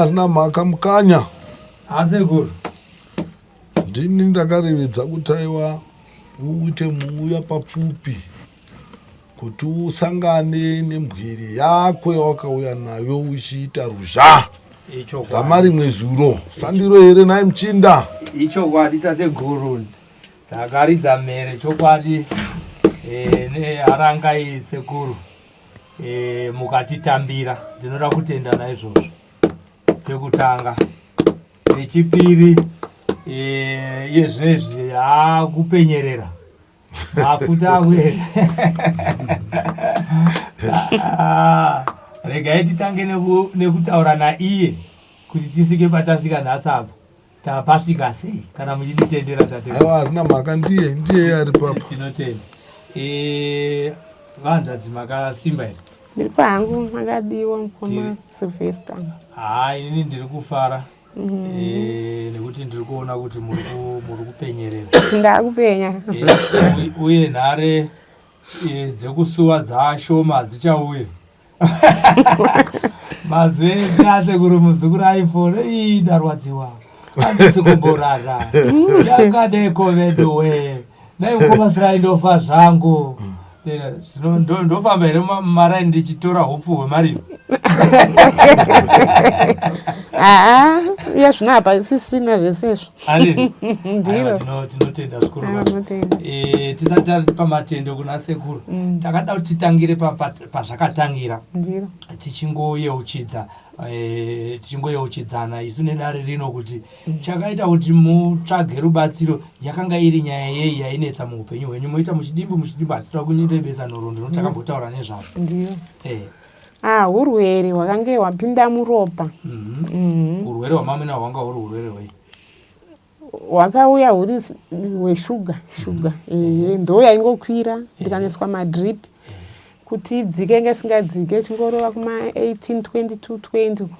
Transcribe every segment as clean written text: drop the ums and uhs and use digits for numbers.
Harina mhaka Mukanya. Asekuru. Ndini ndakarevedza kuti aiwa uite muuya papfupi kuti usangane nembwiri yako yawakauya nayo uchiita ruzha ramarimwe zuro. Sandiro here nhai muchinda? Ichokwadi tateguru, takaridza mhere chokwadi neharangai sekuru mukatitambira. Ndinoda kutenda naizvozvo pekutanga. Pechipiri, iye zvinezvi akupenyerera mafuta akuera. Regai titange nekutaura naiye kuti tisvike patasvika nhasi apa. Tapasvika sei kana muchinditendera tate? Aiwa, harina mhaka, ndiye ndiye ari papo. Tinotenda. Vanzvadzi, makasimba here? Ndiri pangu, makadiwa mukoma Sylvester? Haa, inini ndiri kufara nekuti ndiri kuona kuti muri kupenyerera. Ndakupenya. Uye nhare dzekusuwa dzashoma, hadzichauye. Mazwi ese asekuru muzukuru iPhone ii, ndarwadziwa, handisi kumborara yakadeko veduwe. Dai mukoma Sirai ndofa zvangu. Zvino ndofamba here mumaraini ndichitora hupfu hwemariro? Haa, iye zvino apa isisina zvese izvo. Andini? Ndiro. Aiwa, tinotenda zvikuru. Aiwa, baba. tinotenda. Tisati tapa matendo kuna sekuru, takada kuti titangire pazvakatangira. Ndiro. Tichingoyeuchidzana isu nedare rino kuti chakaita kuti mutsvage rubatsiro yakanga iri nyaya yei yainetsa muupenyu hwenyu. Moita muchidimbu muchidimbu, hatisida kurebesa nhoroondo nokuti takambotaura nezvazvo. Ndiro. Ah, urwere hwakange hwapinda muropa. Urwere hwamamina hwanga huri urwere hwei? Hwakauya huri hweshuga shuga, ehe, ndo yaingokwira, ndikaniswa madrip kuti idzike, inge isingadzike, ichingorova kuma 18 22 20 uko.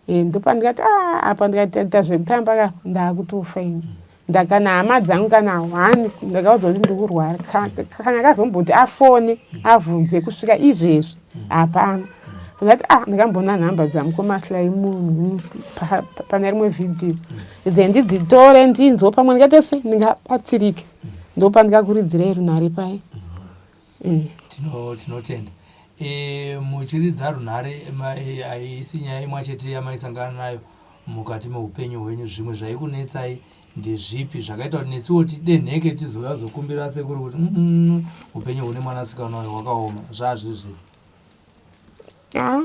Ndopandikati a apa ndikati zvekutamba ka, ndakutofa ini. Ndakana hama dzangu kana one ndakaudza kuti ndikurwara, kana akazomboti afone avhunze kusvika izvezvi hapana. Ndikati a ndakambona nhamba dzamukoma Sly munhu pane rimwe vhidhiyo dze, ndidzitore ndinzwo, pamwe ndikaite se ndingabatsirike. Ndopandikakuridzirai runhare pai. Tinotenda. Muchiridza runhare, haisi nyaya imwe chete yamaisangana nayo mukati meupenyu hwenyu. Zvimwe zvaikunetsai ndezvipi zvakaita kuti nesuwo tidenheke tizouya zokumbira sekuru kuti upenyu hune mwanasikana uyu hwakaoma? Zvazvizvi? Ah,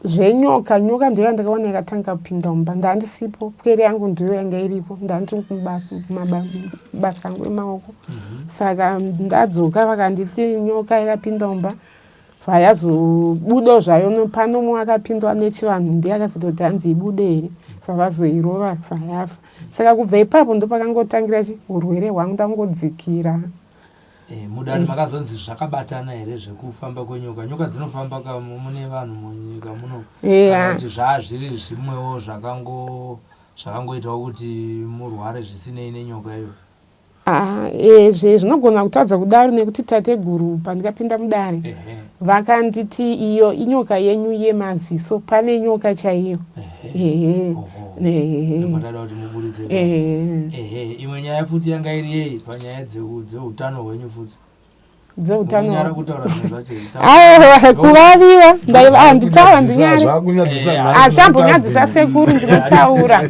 zvenyoka. Nyoka ndiyo yandakaona yakatanga kupinda mumba. Ndandisipo, pwere yangu ndiyo yanga iripo. Ndandiri kumabasa angu emaoko, saka ndadzoka vakanditi nyoka yakapinda mumba, vayazobudawo zvayo. Pano mumwe akapindwa nechivanhu, ndiye akazototi hanzi ibude here, vavazoirova, vayafa. Saka kubva ipapo ndopakangotangira chi urwere hwangu, ndangodzikira. Mudare makazonzi zvakabatana here zvekufamba kwenyoka? Nyoka dzinofamba ka mune vanhu munyika muno, kana kuti zvazviri zvimwewo zvakangoitawo kuti murware zvisinei nenyoka iyo? Ah, zvinogona kutadza kudaro nekuti tateguru pandikapinda mudare vakanditi iyo inyoka yenyu yemaziso, pane nyoka chaiyo. Ehe. Oho. Ehe. Ndopandada kuti muburitse. Ehe. Ehe, imwe nyaya futi yanga iri yei panyaya dzeutano hwenyu futi? Dzeutano? Mukunyara kutaura zvinhu zvacho. Aiwa, kuvaviwa handitaura, ndinyari. Zvakunyadzisa. Hazvambonyadzisa sekuru, ndinotaura.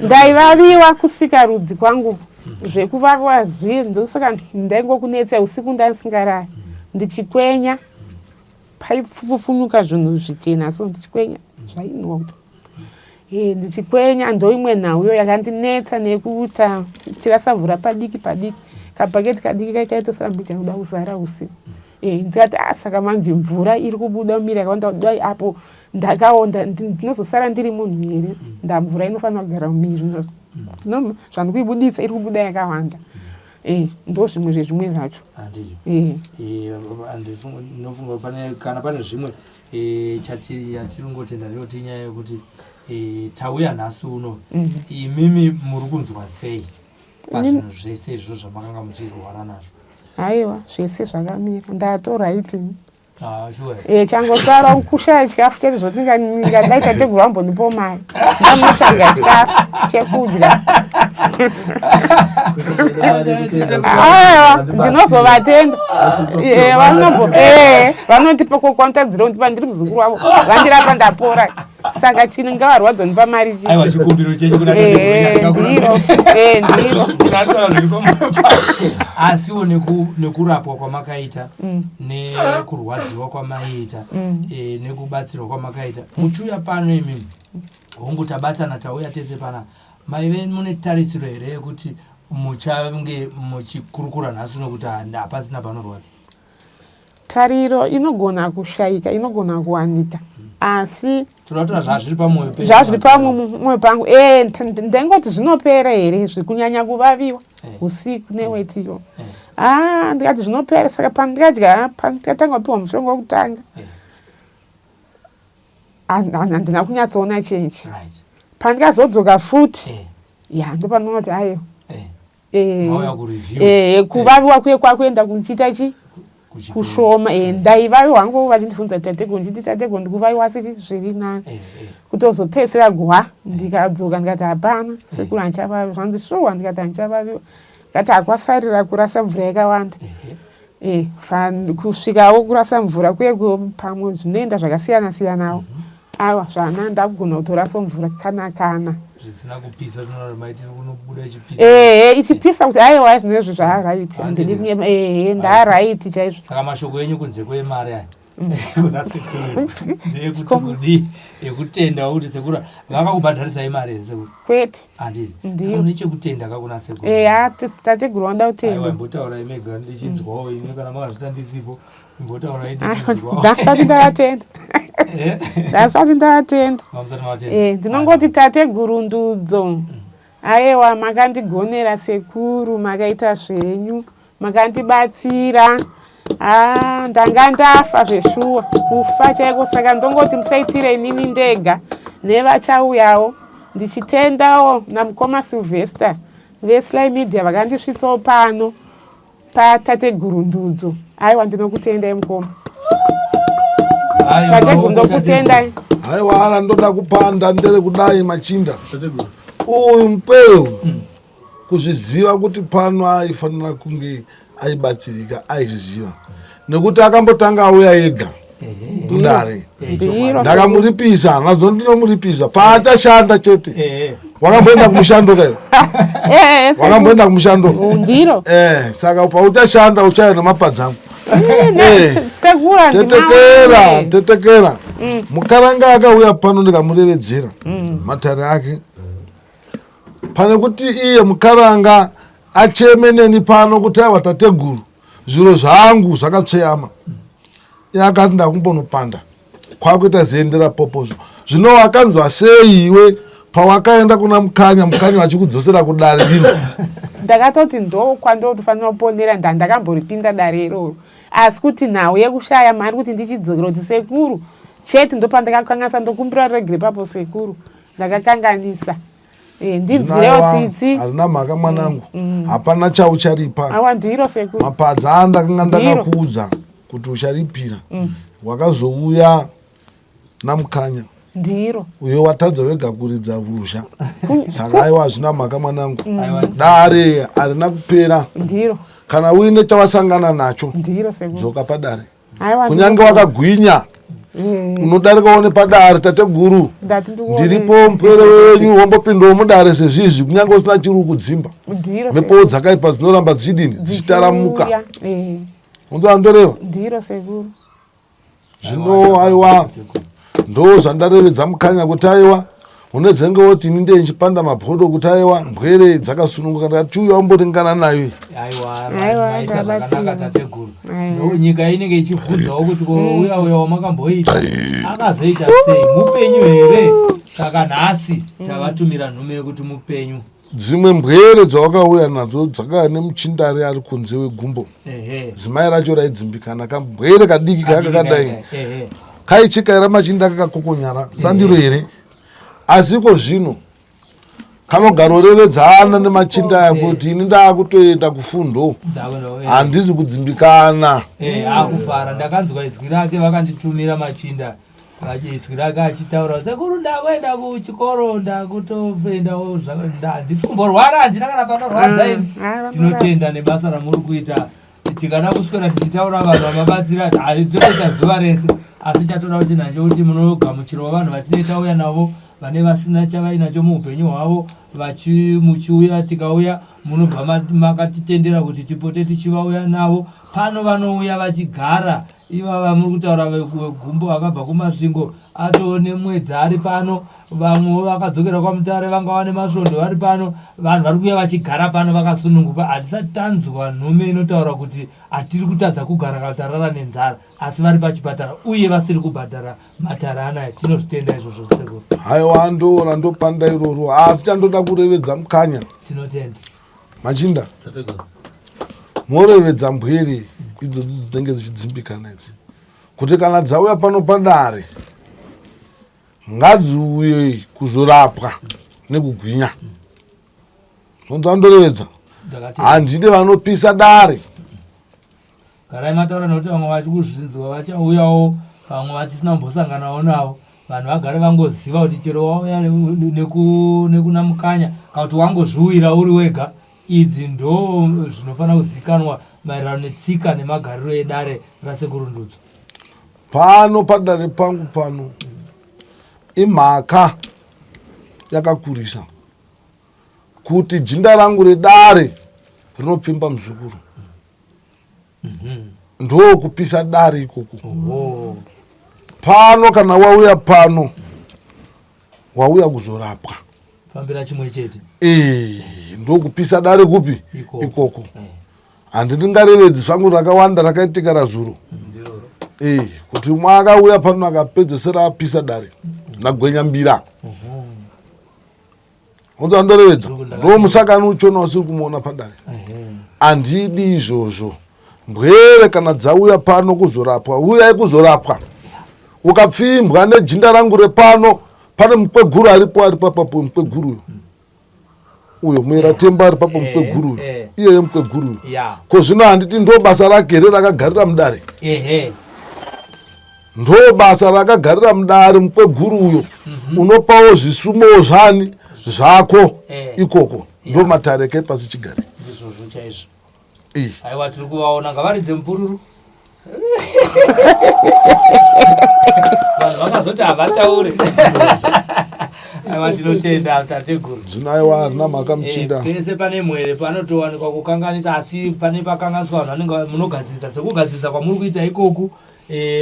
Ndaivaviwa kusikarudzi kwangu, zvekuvaviwa zvi ndosaka ndaingokunetsa usiku, ndasingarari ndichikwenya, paipfufunyuka zvinhu zvichena, so ndichikwenya zvainhuwa kuti ndichikwenya. Ndo imwe nhau yakandinetsa nekuita chirasa mvura padiki padiki, kabhaketi kadiki kaikaitosara mbijana kuda kuzara usiku. Ndikati a saka manje mvura iri kubuda mumiri yakawanda kudai, apo ndakaonda, ndinozosara ndiri munhu here? Ndamvura inofanira kugara mumiri, no zvandikuibuditsa iri kubuda yakawanda. Ndo zvimwe zvezvimwe zvacho. Handiti? Eh. Ndinofunga pane kana pane zvimwe yatiringotenda ndinoti inyaya yekuti tauya nhasi uno. Imimi muri kunzwa sei pazvinhu zvese izvo zvamakanga muchirwara nazvo? Haiwa, zvese zvakamira, ndatoright. Ah, sure. E, changosara kushaya chikafu chete zvoti ngadai tateguru vambondipawo mari ndamutsvaga chikafu chekudya. Aiwa, ndinozovatenda. Eh, vanombo eh, vanotipa kokwamutadzira kundipa ndiri muzukuru wavo vandirapa ndapora saka chini ngavarwadza ndipa mari chi Aiwa chikumbiro chenyu kuna Eh, tateguru. ndiro Eh, ndiro Ndataura zviri pamoyo pangu. Asiwo nekurapwa kwamakaita nekurwadziwa kwamaiita nekubatsirwa kwamakaita muchiuya pano imimi hongu tabatana tauya tese pana maive mune tarisiro here yekuti muchange muchikurukura nhasi nokuti hapasina panorwadza? Tariro inogona kushayika, inogona kuwanika, asi Toda zvazviri pamwoyo penyu. Zvazviri pamwoyo pangu e ndaingoti zvinopera here izvi, kunyanya kuvaviwa usiku newetiyo. Ah, ndikati zvinopera. Saka pandikadya, pandikatanga kupiwa mushonga wekutanga, handina kunyatsoona chenji. Pandikazodzoka futi, ya, ndopandinoti ayo kuvaviwa kuye kwakuenda kuchiita chi kushoma. Ndaivaviwa hangu vachindifunza tateguru, ndichiti tateguru ndikuvaviwa asi zviri nani. Kutozopedzisira gwa ndikadzoka ndikati hapana sekuru, handichavaviwa. Zvanzi shuwa? Ndikati handichavaviwa. Ndikati hakwasarira kurasa mvura yakawanda. Kusvikawo kurasa mvura kuye pamwe zvinoenda zvakasiyana siyanawo. Awa zvana ndakugona kutorasawo mvura kana kana zvisina kupisa maitiro unobuda ichipisa. Ehe, ichipisa kuti aiwa zvinezvi zvaaright, handidi kunyema. Ehe, ndaaright chaizvo. Saka mashoko enyu kunze kwemari aya kuna sekuru ndeyekuti kudii, ekutendawo kuti sekuru vakakubhadharisai mari here sekuru? Kwete. Handiti? Ndiyo. Saka mune chekutenda ka kuna sekuru? Eya, tateguru vanoda Aiwa, kutenda. Imbotaurai mega ndichinzwawo ini. Kana makazvita ndisipo, imbotaurai ndichinzwawo. Ndasati ndavatenda, ndasati ndavatenda. Mamusati mavatenda? Ndinongoti tateguru Ndudzo, aiwa makandigonera sekuru, makaita zvenyu, makandibatsira. Ah, ndanga ndafa zveshuwa, kufa chaiko. Saka ndongoti musaitire inini ndega, nevachauyawo. Ndichitendawo namukoma Sylvester veSly Media vakandisvitsawo pano patateguru Ndudzo. Aiwa, ndinokutendai mukoma. Aiwa, Tateguru, maoko. ndokutendai. Haiwa, ara ndoda kupanda ndere kudai machinda. Tateguru. Uyu mupeu kuzviziva kuti pano aifanira kunge aibatsirika, aizviziva nekuti akambotanga auya ega mudare. Ndiro. Ndakamuripisa, nazo ndinomuripisa paachashanda chete. Wakamboenda kumushando kayo? Eh. Wakamboenda kumushando? Ndiro. Saka pauchashanda uchauya nemapadza angu. Sekuru. Tetekera, tetekera. Mukaranga akauya pano, ndikamurevedzera matare ake. Pane kuti iye mukaranga acheme neni pano kuti aiwa tateguru, zviro zvangu zvakatsveyama, iye akati ndakumbonopanda kwakuita ziendera popozvo. Zvino wakanzwa sei iwe pawakaenda kuna Mukanya, Mukanya vachikudzosera kudare rino? Ndakatoti ndo kwandotofanira kuponera. Ndandakamboripinda dare iroro, asi kuti nhau yekushaya mari kuti ndichidzokera kuti sekuru chete ndopandakakanganisa. Ndokumbira regere papo sekuru, ndakakanganisa. Ndinzwirewo Aiwa, tsitsi. Harina mhaka mwanangu, hapana chaucharipa. Awa, ndiro sekuru. Mapadza andakanga Ndiro. ndakakuudza kuti ucharipira, wakazouya naMukanya. Ndiro. Uyo watadza wega kuridza ruzha. Saka aiwa, hazvina mhaka mwanangu. Aiwa. Dare harina kupera. Ndiro. Kana uine chawasangana nacho, Ndiro sekuru. dzoka padare. Aiwa. Kunyange wakagwinya, unodarikawo nepadare, tateguru Ndati ndikuone. ndiripo mupere wenyu, wombopindawo mudare sezvizvi, kunyange usina chiri kudzimba. Ndiro. Mhepo dzakaipa dzinoramba dzichidini, dzichitaramuka. Dzichiuya. Unzwa ndoreva? Ndiro sekuru. Zvino aiwa, ndo zvandarevedza Mukanya kuti aiwa, unedzenge woti ini ndiye ndichipanda mabhodo kuti aiwa mbwere dzakasununguka. Ndikati chiuya umboringana nayo iyi. Aiwa, Aiwa, maita zvakanaka ndabatsira. tateguru. Aiwa. No, nyika inenge ichibvunzawo kuti ko uya uya wamakamboita akazoita sei, mupenyu here? Saka nhasi tavatumira nhume yekuti mupenyu. Dzimwe mbwere dzawakauya nadzo dzakauya nemuchindari ari kunze wegumbo. Zimai racho raidzimbikana, kambwere kadiki kanga kakadai, kaichikaira machinda kakakokonyara sandiro here. Asi iko zvino Kanogarorevedzana nemachinda aya kuti ini ndaakutoenda kufundo, handizi kudzimbikana. Akufara. Ndakanzwa izwi rake, vakanditumira machinda izwi rake achitaura, sekuru ndakuenda kuchikoro, ndakutoendawo, handisi kumborwara, handina kana panorwadza ini. Tinotenda nebasa ramuri kuita. Tikada kuswera tichitaura vanhu vamabatsira toita zuva rese, asi chatoda kuti nacho kuti munogamuchirawo vanhu vatinee tauya navo vane vasina chavainacho muupenyu hwavo, muchiuya tikauya munobva makatitendera kuti tipote tichivauya navo pano. Vanouya vachigara ivava muri kutaura vegumbo vakabva kuMasvingo atoo nemwedzi ari pano, vamwewo vakadzokera kwaMutare vangava nemasvondo vari pano. Vanhu vari kuuya vachigara pano vakasununguka. Hatisati tanzwa nhume inotaura kuti hatiri kutadza kugara kana tarara nenzara, asi vari pachipatara uye vasiri kubhadhara matare anaya. Tinozvitenda izvozvo, sekuru. Haiwa, ndoona ndopanda iroro, asi chandoda kurevedza mukanya. Tinotenda. Machinda, morevedza mbweri idzodzi dzinenge dzichidzimbikana idzi kuti kana dzauya pano padare ngadziuye kuzorapwa nekugwinya. Zonzi andorevedza, handide vanopisa dare. Garai mataura, nekuti vamwe vachi kuzvinzwa vachauyawo, vamwe vatisina kumbosanganawo navo. Vanhu vagare vangoziva kuti chero wauya nekuna mukanya kana kuti wangozviwira uri wega, idzi ndo zvinofanira kuzikanwa maererano netsika nemagariro edare raSekuru Ndudzo. Pano padare pangu pano imhaka yakakurisa kuti jinda rangu redare rinopfimba muzukuru, ndokupisa dare ikoko. Pano kana wauya pano wauya kuzorapwa. Fambira chimwe chete. Ee, ndokupisa dare kupi? Ikoko. Handindingarevedzi zvangu rakawanda rakaitika razuro ee, kuti umwe akauya pano akapedzesera apisa dare nagwenyambira. Onzi andorevedza ndo musakani uchona usiri kumuona padare. Handidi izvozvo. Mbwere kana dzauya pano kuzorapwa, uyai kuzorapwa. Ukapfimbwa nejinda rangu repano, pane mukweguru aripo, ari papapo mukweguru uyo, uyo muera temba ari papo, mukweguru uyo, iyeye mukweguru uyo. Ko zvino handiti ndo basa rake here rakagarira mudare? Ndo basa rakagarira mudare mukweguru uyo. Unopawo zvisumowo zvani zvako ikoko. Ndo matare eke pasi chigare. Ndizvozvo chaizvo. Aiwa, tiri kuvaona, ngavaridze mupururu. Vanhu vakazoti havataure. Aiwa, tinotenda tateguru. Zvino aiwa, harina mhaka muchinda. Pese pane mwere panotowanikwa kukanganisa, asi pane pakanganiswa vanhu vanenge munogadzirisa sekugadzirisa kwamuri kuita ikoku.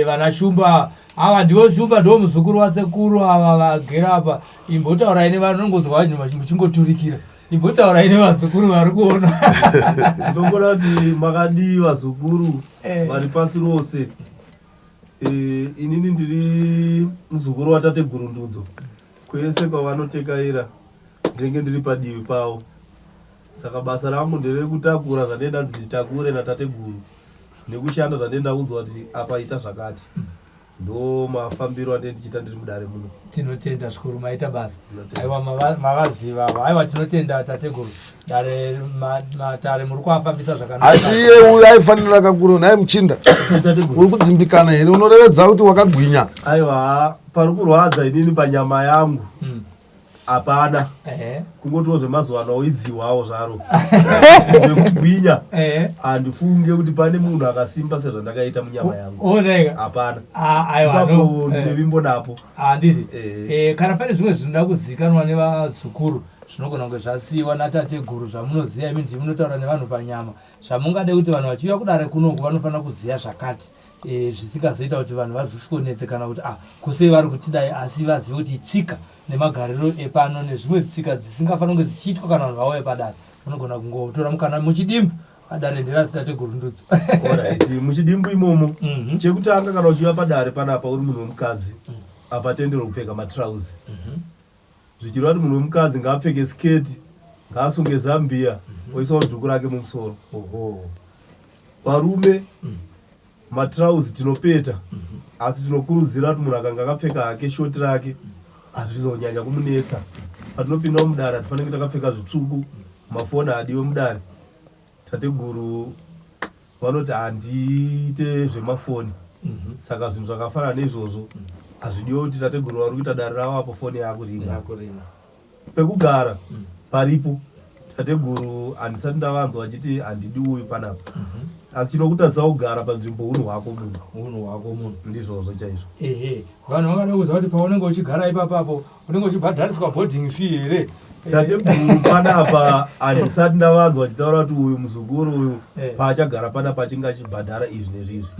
Vana Shumba ava ndivo Shumba, ndo muzukuru wasekuru ava vagera apa. Imbotaurai nevanhu, nongonzwa vanhu muchingoturikira. Imbotaurai nevazukuru vari kuona. Ndinongoda kuti makadii vazukuru vari pasi rose. Inini ndiri muzukuru watateguru Ndudzo. Kwese kwavanotekaira ndinenge ndiri padivi pavo, saka basa rangu nderekutakura zvandinenge ndanzi nditakure natateguru nekushanda zvandinenge ndaudzwa kuti apa ita zvakati. Ndo mafambiro andinenge ndichiita ndiri mudare muno. Tinotenda zvikuru, maita basa. Aiwa, mavaziva ava. Aiwa, tinotenda tateguru. Dare matare muri kuafambisa zvakanaka. Asi iye uyu aifanira kakuru. Nhai muchinda, uri kudzimbikana here? Unorevedza kuti wakagwinya? Aiwa, pari kurwadza inini panyama yangu hapana, kungotiwo zvemazuva ano idziwawo zvaro. Zvekugwinya handifunge kuti pane munhu akasimba sezvandakaita munyama yangu. Oneka. Hapana. Ah, aiwa, ipapo no, ndine vimbo napo. Handiti kana pane zvimwe zvinoda kuzivikanwa nevazukuru zvinogona kunge zvasiyiwa natateguru zvamunoziva imi, ndimi munotaura nevanhu panyama, zvamungade kuti vanhu vachiuya kudare kunoku vanofanira kuziva zvakati, zvisingazoita kuti vanhu vazosvikonetsekana kuti ah, kusei vari kutidai, asi vazive kuti itsika nemagariro epano nezvimwe tsika dzisingafaniri kunge dzichiitwa kana vanhu vauya padare. Munogona kungotora mukana muchidimbu. Padare nderasitateguru Ndudzo. Alright, muchidimbu imomo, chekutanga, kana uchiuya padare panapa uri munhu wemukadzi, hapatenderwe kupfeka matrauzi, zvichireva kuti munhu wemukadzi ngaapfeke sketi, ngaasunge zambia, oisawo dhuku rake mumusoro. Varume matrauzi tinopeta, asi tinokurudzira kuti munhu akanga akapfeka hake shoti rake hazvizonyanya kumunetsa. Patinopinda mudare hatifaniri takapfeka zvitsvuku, mafoni haadiwe mudare. Tateguru vanoti handiite zvemafoni. Saka zvinhu zvakafanana neizvozvo hazvidiwe kuti tateguru vari kuita dare ravo apo foni yakuringa. Yakuringa. Pekugara paripo tateguru handisati ndavanzwa vachiti handidi uyu panapa. Asi chinokutadzisa kugara panzvimbo hunhu hwako munhu. Hunhu hwako munhu. Ndizvozvo chaizvo. Ehe, vanhu vangada kuziva kuti paunenge uchigara ipapapo unenge uchibhadhariswa boarding fee here? Tateguru panapa handisati ndavanzwa vachitaura kuti uyu muzukuru uyu Eh. paachagara panapa achinge achibhadhara izvi nezvizvi.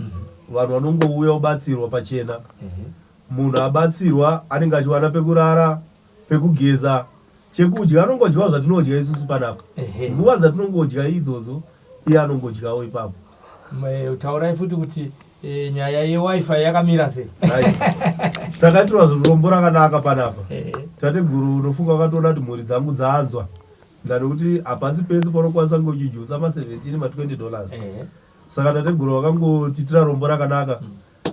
Vanhu vanongouya kubatsirwa pachena. Munhu abatsirwa anenge achiwana pekurara, pekugeza, chekudya anongodyawo zvatinodya isusu panapa. Ehe. Nguva dzatinongodya idzodzo iye anongodyawo ipapo. Taurai futi kuti nyaya yewifi yakamira sei? Right. Takaitirwa zvirombo rakanaka panapa. Ehe. Tateguru unofunga wakatoona kuti mhuri dzangu dzanzwa ndanekuti hapasi pese paunokwanisa kunge uchijusa ma17 ma20 dollars. Ehe. Saka tateguru vakangotitira rombo rakanaka.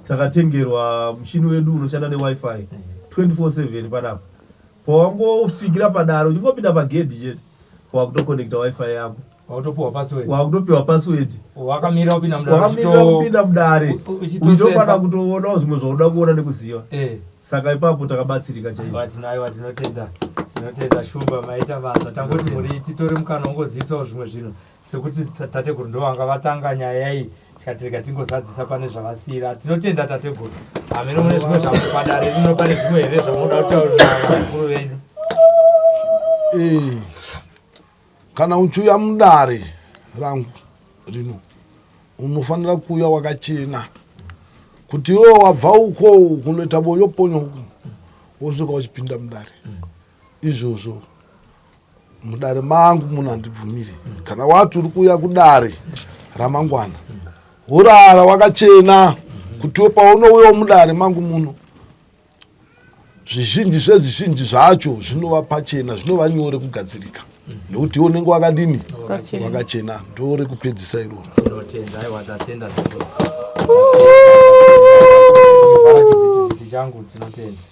Takatengerwa mushini wedu unoshanda newifi 24/7 panapa. Pawangosvikira padare uchingopinda pagedhi chete wakutokonekta wifi yako. Wakutopiwa password. Wakutopiwa password. Wakamirira kupinda mudare. Wakamirira kupinda mudare. Uchitosesa. Uchitofanira kutoonawo zvimwe zvaunoda kuona nekuziva. Eh. Saka ipapo takabatsirika chaizvo. Aiwa tinayo tinotenda. Tinotenda Shumba maita basa. Tangoti muri titore mukana wongozivisawo zvimwe zvinhu sekuti tateguru ndo vanga vatanga nyaya iyi tikati rega tingozadzisa pane zvavasiira. Tinotenda tateguru. Hameno mune zvimwe zvamupadare rino pane zvimwe here zvamunoda kutaurira vakuru venyu? Kana uchiuya mudare rangu rino unofanira kuuya wakachena kuti iwe wabva uko kunoita bonyoponyo uko wosvika uchipinda mudare. Izvozvo mudare mangu munhu handibvumire. Kana wati uri kuuya kudare ramangwana worara wakachena kuti iwe paunouyawo mudare mangu muno zvizhinji zvezvizhinji zvacho zvinova pachena, zvinova nyore kugadzirika nekuti iwe unenge wakadini? Wakachena. Wakachena. Ndo rekupedzisa iroro. Tinotenda, aiwa tatenda sekuru. Chivhiti changu tinotenda.